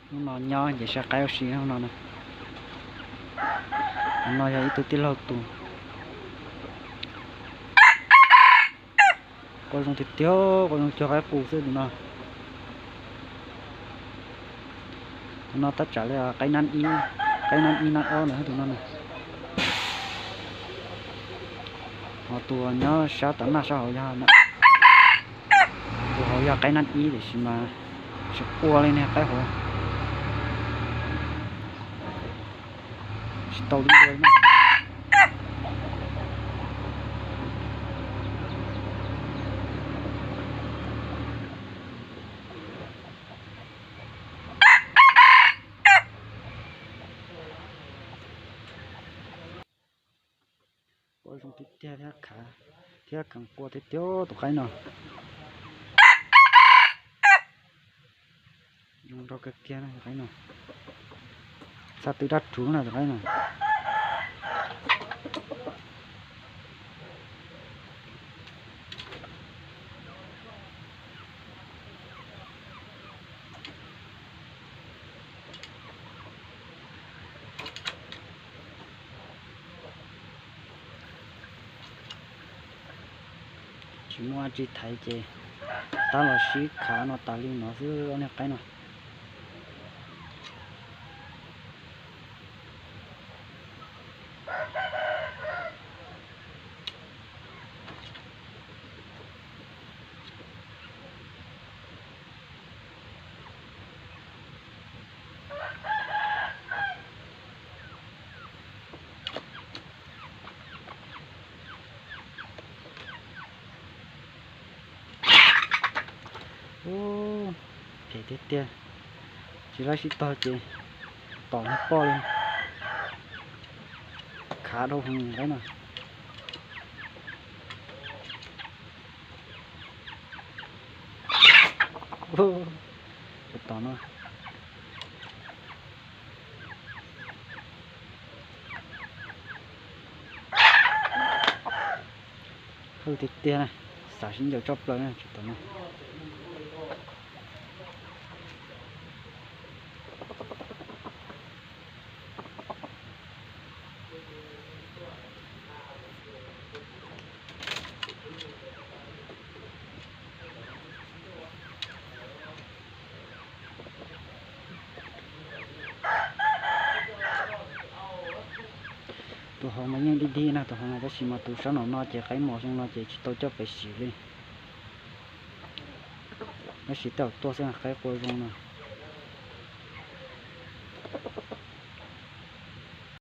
Hnub no nyob ces saib qaib ua si hnub no na. Tus no yog ib tug tij laug tus. Qua zoo tiag tiag, qua zoo cuag qaib qus xwb tus no. Tus no tab tsam li qaib nab ib, qaib nab ib nab ob ntawd tus no na. Ho tus nyob sab tom naj sab hauv yog, tus hauv yog qaib nab ib tiam sis mas tsis qua li niag qaib hauv. Tsis tau li dua na. Qua zoo tiag tiag thiab khav thiab kheev qua tiag tiag tus qaib no. Zoo nraug kawg kiag na tus qaib no. Txhaj twb dab rhuv na tus qaib no. Tsis muaj dab tsi thaiv ces tab los sib khav no tas li no xwb ob niag qaib no. Ub, phem tiag tiag, tsis laib sib tog ces tom niag poj li. Khav dhau heev qaib no. Tom no hwj tiag tiag na, xav sib ncaws tshaj plaws na tsis tom no. Tus hauv mas yeej dig dig na tus hauv no tab sis mas tus sab nraum no ces qaib mos zoo no ces tsis tau coj pem sim li. Tab sis tej zaum tuaj xwb qaib qua zoo no.